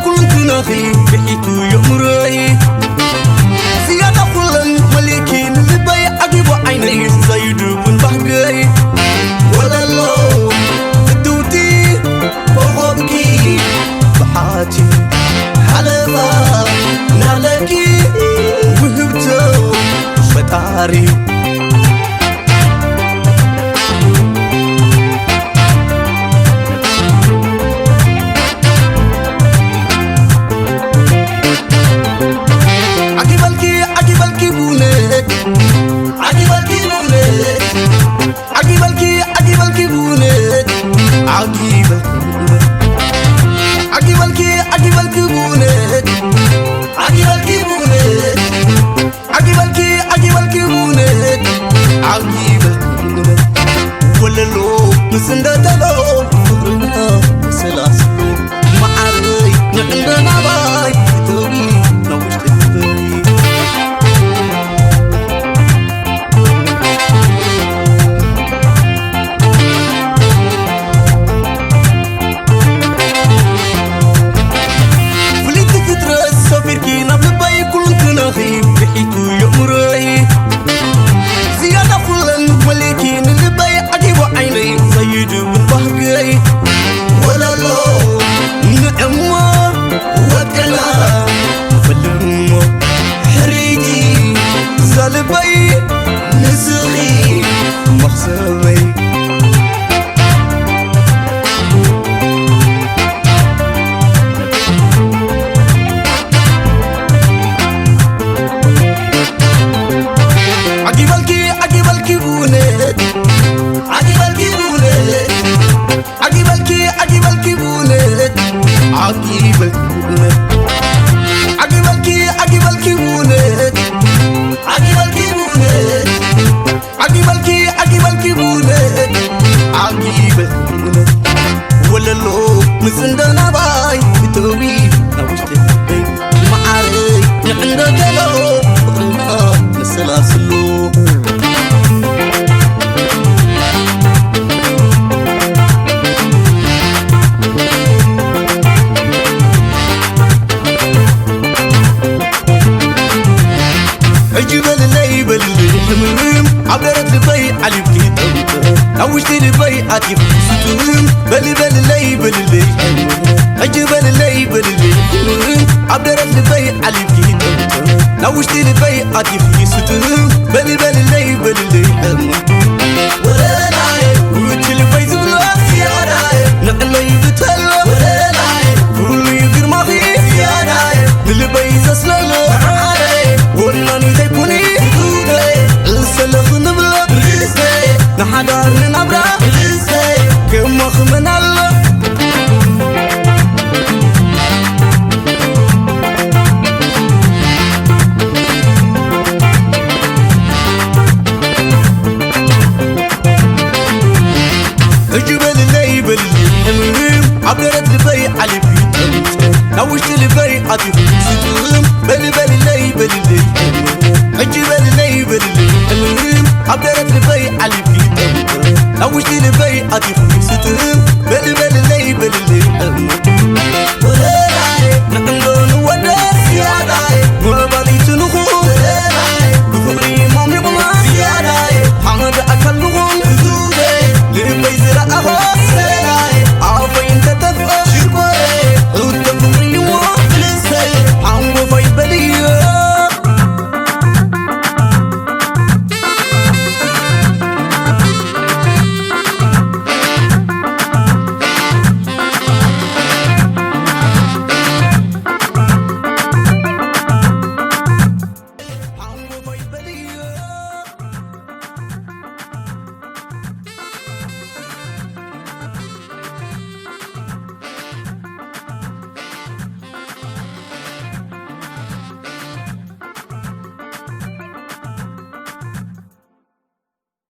ኩልንትናኺ ብሒቱ የእምሮይ ዝያዳ ኩለን መሊኪ ንልበይ ዓጊቡ ዓይነይ ዘይድቡን ባህገይ ወለሎ ፍትውቲ ኮኾብኪ ብሓቲ ሓለፋ ናለኪ ውህብቶ ፈጣሪ ዓጊበልኪ ዓጊበልኪ ቡነ ዓጊበልኪ ቡነ ዓጊበልኪ ዓጊበልኪ ቡነ ዓጊበልኪ ቡነ ዓጊበልኪ ዓጊበልኪ ቡነ ዓጊበልኪ ቡነ ዓጊበልኪ ዓጊበልኪ ቡነ ዓጊበልኪ ቡነ ወለሎ ምስ እንደተሎ ፍቕርና ሰላስሎ መዓረይ ንዕንደናባይ ተዊ ናውሽጢ ፍልይቲ ፍጥረት ሰፊርኪ ናብ ልበይ ኩልንትናኺ ብሒቱ የእምሮይ ዝያዳ ኩለን መሊኪ ንልበይ ዓጊቡ ዓይነይ ሰይዱ ባህገይ ወለሎ ንዕሞ ወቀላ ፈልሞ ሕሪጊ ዛልበይ ንስኺ መኽሰበይ ዓጊበልኪ ዓጊበልኪ ቡነ ዓጊበልኪ ቡነ ዓጊበልኪ ዓጊበልኪ ቡነ ዓጊበልኪ ቡነ ዓጊበልኪ ዓጊበልኪ ቡነ ዓጊበልኪ ቡነ ዓጊበልኪ ዓጊበልኪ ቡነ ዓጊበልኪ ቡነ ወለሎ ምስ እንደናባይ እተዊ ናብ ውሽጢ ልበይ መዓረይ ንዕንደ ገሎ ፍቕርና መሰላስሉ ሕጂ በልለይ በልለይ ሕምም ኣብ ደረት ልበይ ዓሊብኪ ጠምጥም ናብ ውሽጢ ልበይ ኣቲፍ ስትም በሊ በልለይ በልለይ ሕምም ሕጂ በልለይ በልለይ ሕምም ኣብ ደረት ልበይ ዓሊብኪ ጠምጥም ናብ ውሽጢ ልበይ ኣቲፍ ስትም በሊ በልለይ በልለይ ሕምም ወለላይ ውጭ ልበይ ዝብሎ ዝያዳይ ንዕለይ ብተሎ ወለላይ ፍሉይ ግርማኺ ዝያዳይ ንልበይ ዘስለሎ ዓረይ ወናኒ ዘይኮነ ጉደይ እሰለኹ ንብሎ ርስተይ ንሓዳር ንናብራ ርስተይ ከሞኽ መን ኣሎ ሕጂ በልለይ በልለይ ሕምም ኣብ ደረት ልበይ ዓሊብ ይጠምጥም ናብ ውሽጢ ልበይ ኣቲኹ ስጥም በሊ በልለይ በልለይ ሕምም ሕጂ በልለይ በልለይ ሕምም ኣብ ደረት ልበይ ዓሊብ ይጠምጥም ናብ ውሽጢ ልበይ ኣቲኹ ስጥም በሊ በልለይ